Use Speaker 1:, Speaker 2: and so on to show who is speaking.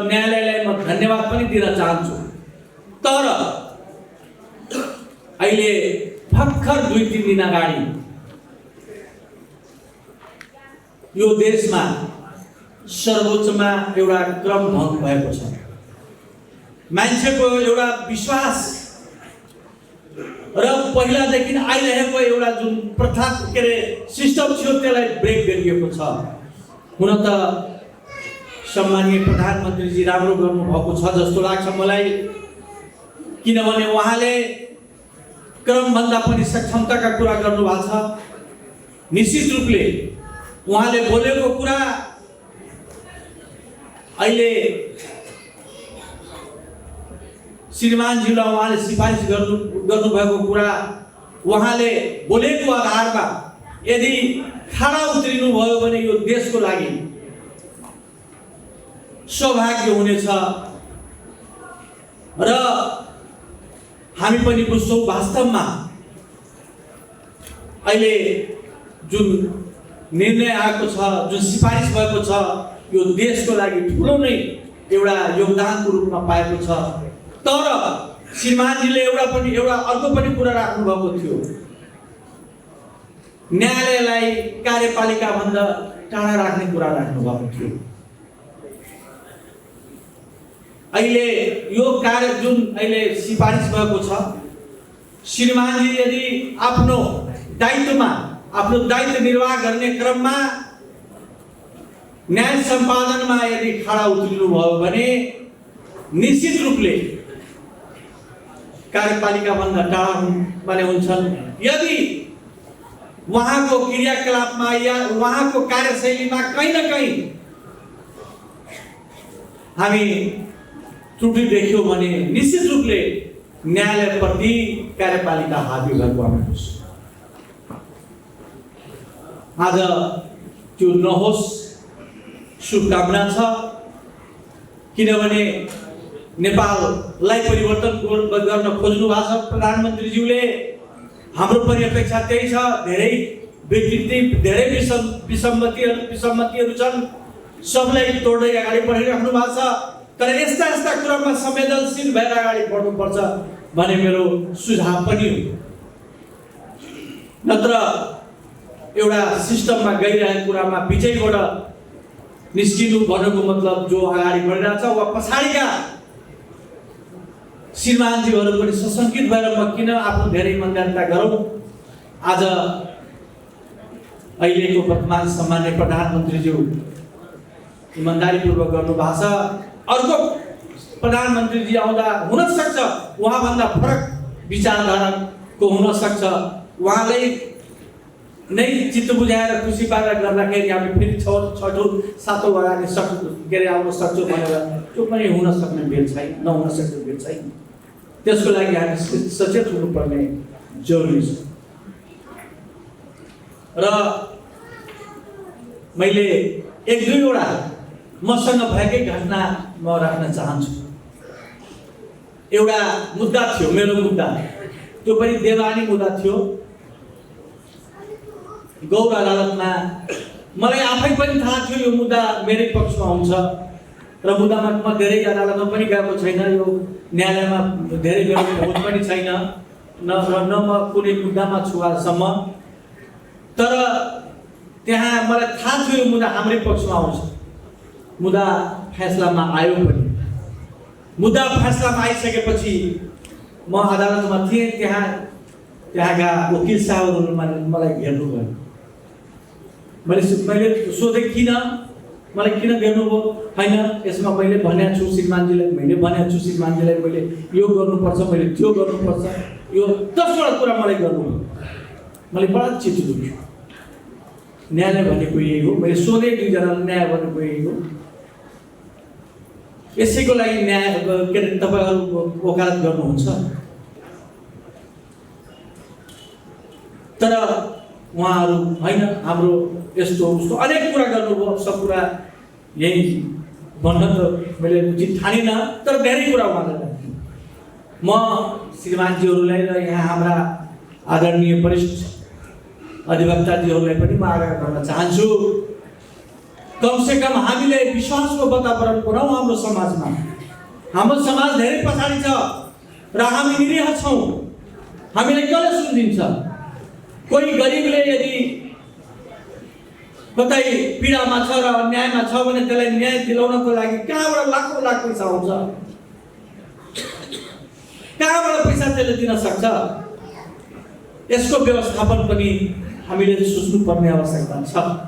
Speaker 1: न्यायालयलाई म धन्यवाद पनि दिन चाहन्छु। तर अहिले भर्खर 2-3 दिन अगाडि यो देशमा सर्वोच्चमा एउटा क्रम भङ्ग भएको छ। मान्छेको एउटा विश्वास र पहिलादेखि आइरहेको एउटा जुन प्रथा के अरे सिस्टम थियो त्यसलाई ब्रेक गरिएको छ। हुन त सम्माननीय प्रधानमन्त्रीजी राम्रो गर्नुभएको छ जस्तो लाग्छ मलाई, किनभने उहाँले क्रमभन्दा पनि सक्षमताका कुरा गर्नुभएको छ। निश्चित रूपले उहाँले बोलेको कुरा अहिले श्रीमानजीलाई उहाँले सिफारिस गर्नुभएको कुरा उहाँले बोलेको आधारमा यदि खडा उत्रिनु भयो भने यो देशको लागि सौभाग्य हुनेछ र हामी पनि बुझ्छौँ वास्तवमा अहिले जुन निर्णय आएको छ, जुन सिफारिस भएको छ, यो देशको लागि ठुलो नै एउटा योगदानको रूपमा पाएको छ। तर श्रीमानजीले एउटा अर्को पनि कुरा राख्नु भएको थियो, न्यायालयलाई कार्यपालिका भन्दा टाढा राख्ने कुरा राख्नु भएको थियो। अहिले यो कार्य जुन अहिले सिफारिस भएको छ, श्रीमानजी यदि आफ्नो दायित्व निर्वाह गर्ने क्रममा न्याय सम्पादनमा यदि खडा उत्रिनु भयो भने निश्चित रूपले कार्यपालिका भन्दा टाढा बने हुन्छन्। यदि उहाँको क्रियाकलापमा या उहाँको कार्यशैलीमा कहीँ न कहीँ हामी त्रुटि देख्यौँ भने निश्चित रूपले न्यायालयप्रति कार्यपालिका हावी भएको हुनुहोस्। आज त्यो नहोस् शुभकामना छ, किनभने नेपाललाई परिवर्तन गर्न खोज्नु भएको छ प्रधानमन्त्रीज्यूले। हाम्रो पनि अपेक्षा त्यही छ। धेरै विकृति, धेरै विसम्मतिहरू छन्, सबलाई तोड्दै अगाडि बढिराख्नु भएको छ। तर यस्ता कुरामा संवेदनशील भएर अगाडि बढ्नुपर्छ भन्ने मेरो सुझाव पनि हो। नत्र एउटा सिस्टममा गइरहेको कुरामा बिचैबाट निस्किनु भनेको मतलब जो अगाडि बढिरहेछ वा पछाडिका श्रीमानजीहरू पनि सशङ्कित भएर म किन आफ्नो धेरै इमान्दारिता गरौँ। आज अहिलेको वर्तमान सम्माननीय प्रधानमन्त्रीज्यू इमान्दारीपूर्वक गर्नुभएको छ। अर्को प्रधानमन्त्रीजी आउँदा हुन सक्छ उहाँभन्दा फरक विचारधाराको हुन सक्छ, उहाँलाई नै चित्त बुझाएर खुसी पारेर गर्दाखेरि हामी फेरि 6-7 अगाडि आउन सक्छौँ भनेर त्यो पनि हुन सक्ने बेल छैन, नहुन सक्ने बेल छैन। त्यसको लागि हामी सचेत हुनुपर्ने जरुरी छ। र मैले 1-2 मसँग भएकै घटना म राख्न चाहन्छु। एउटा मुद्दा थियो, मेरो मुद्दा, त्यो पनि देवानी मुद्दा थियो। गौर अदालतमा मलाई आफै पनि थाहा थियो यो मुद्दा मेरै पक्षमा हुन्छ र मुद्दामा म धेरै अदालतमा पनि गएको छैन, यो न्यायालयमा धेरै मेरो खोज पनि छैन, न म कुनै मुद्दामा छु आजसम्म। तर त्यहाँ मलाई थाहा थियो यो मुद्दा हाम्रै पक्षमा आउँछ। मुद्दा फैसलामा आयो पनि। मुद्दा फैसलामा आइसकेपछि म अदालतमा थिएँ, त्यहाँका वकिल साहबहरूले मलाई घेर्नुभयो। मैले सोधेँ किन मलाई किन घेर्नुभयो? होइन, यसमा मैले भनेको छु श्रीमानजीलाई, मैले यो गर्नुपर्छ, मैले त्यो गर्नुपर्छ, यो 10वटा कुरा मलाई गर्नुभयो। मलाई बडा चित्त दुख्यो। न्यायालय भनेको यही हो। मैले सोधेँ 2 जनालाई, न्याय भनेको यही हो। यसैको लागि न्याय के अरे तपाईँहरू वकालत गर्नुहुन्छ। तर उहाँहरू होइन, हाम्रो यस्तो उस्तो अनेक कुरा गर्नुभयो। सब कुरा यही भन्न त मैले उचित ठानिनँ, तर धेरै कुरा उहाँले राख्नु। म श्रीमानजीहरूलाई र यहाँ हाम्रा आदरणीय वरिष्ठ अधिवक्ताजीहरूलाई पनि म आग्रह गर्न चाहन्छु, कमसेकम हामीले विश्वासको वातावरण बनाऊ हाम्रो समाजमा। हाम्रो समाज धेरै पछाडि छ र हामी निरीह छौँ। हामीलाई कसले सुनिदिन्छ? कोही गरिबले यदि कतै पीडामा छ र अन्यायमा छ भने त्यसलाई न्याय दिलाउनको लागि कहाँबाट लाखौँ लाख पैसा आउँछ? कहाँबाट पैसा त्यसले दिन सक्छ? यसको व्यवस्थापन पनि हामीले सोच्नुपर्ने आवश्यकता छ।